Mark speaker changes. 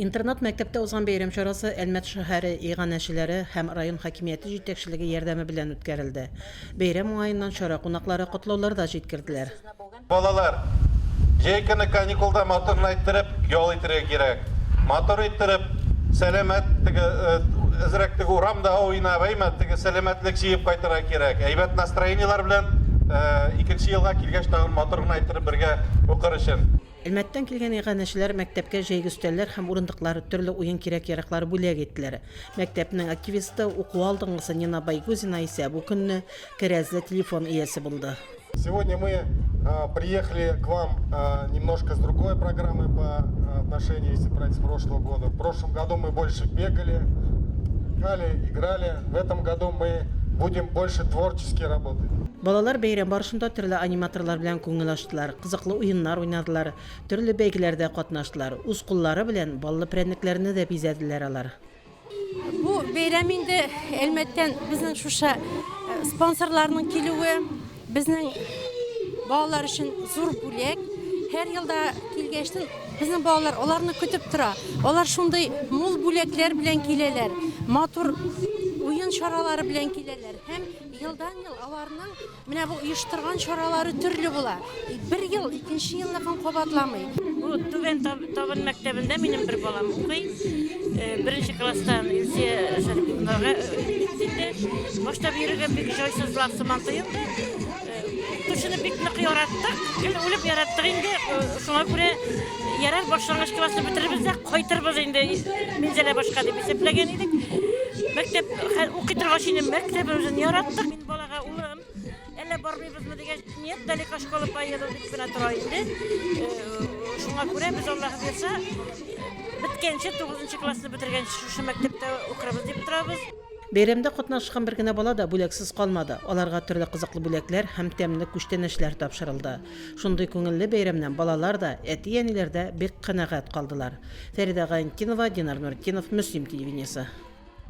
Speaker 1: Интернат мәктәптә узган бәйрәм чарасы Әлмәт шәһәре иганәчеләре һәм район хакимияте җитәкчелеге ярдәме белән үткәрелде. Бәйрәм уңаеннан чара кунаклары котлаулар да җиткерделәр.
Speaker 2: Балалар, җәй көне каникулда матур гына иттереп ял итәргә кирәк. Матур иттереп, сәламәт, теге, әзрәк теге урамда уйнап, әйме, теге сәламәтлек җыеп кайтырга кирәк. Әйбәт настроениеләр белән икенче елга килгәч тагын матур гына иттереп бергә укыр өчен.
Speaker 1: Әлмәттән килгән иганәчеләр мәктәпкә җәйге өстәлләр һәм урындыклар, төрле уен кирәк-яраклары бүләк иттеләр. Мәктәпнең активисты, уку алдынгысы Нина Байгузина исә бу көнне кәрәзле телефон иясе булды.
Speaker 3: Сегодня мы приехали к вам немножко с другой программой по отношению, если брать с прошлого года. В прошлом году мы больше бегали, играли, играли. В этом году мы будем больше творчески работать.
Speaker 1: Балалар бәйрәм барышында төрле аниматорлар белән күңел ачтылар, кызыклы уеннар уйнадылар, төрле бәйгеләрдә катнаштылар, үз куллары белән баллы прәннекләрне дә бизәделәр алар.
Speaker 4: Бу бәйрәм инде Әлмәттән безнең шушы спонсорларның килүе безнең балалар өчен зур бүләк. Һәр елда килгәчтен безнең балалар аларны көтеп тора. Алар шундый мул бүләкләр белән киләләр, матур уен чаралары белән киләләр һәм Елдан-ел аларның менә бу оештырган чаралары төрле була. Бер ел икенче елныкын кабатламый.
Speaker 5: Бу Түбән Табын мәктәбендә минем бер балам укый. Беренче класстан Илсөя Шәриповнага китте инде. Башта йөрергә бик җайсызлар сыман тоелды. Укытучыны бик нык яраттык, гел үлеп яраттык инде. Шуңа күрә ярар, башлангыч классны бетерербез дә кайтырбыз инде Минзәлә башка дип исәпләгән идек. Мәктәп укый торгач инде мәктәбебезне яраттык. Мин балага улым, әллә бармыйбызмы дигәч, нет, далеко школа поеду дип кенә тора инде. Шуңа күрә без Аллаһы бирса, беткәнче, 9 классны бетергәнче шушы мәктәптә укырбыз дип торабыз.
Speaker 1: Бәйрәмдә катнашкан бер генә бала да бүләксез калмады, аларга төрле кызыклы бүләкләр һәм тәмле күчтәнәчләр тапшырылды. Шундый күңелле бәйрәмнән балалар да, әти-әниләр дә бик канәгать калдылар. Фәридә Гайнтдинова, Динар Нуретдинов, Мөслим телевидениесе.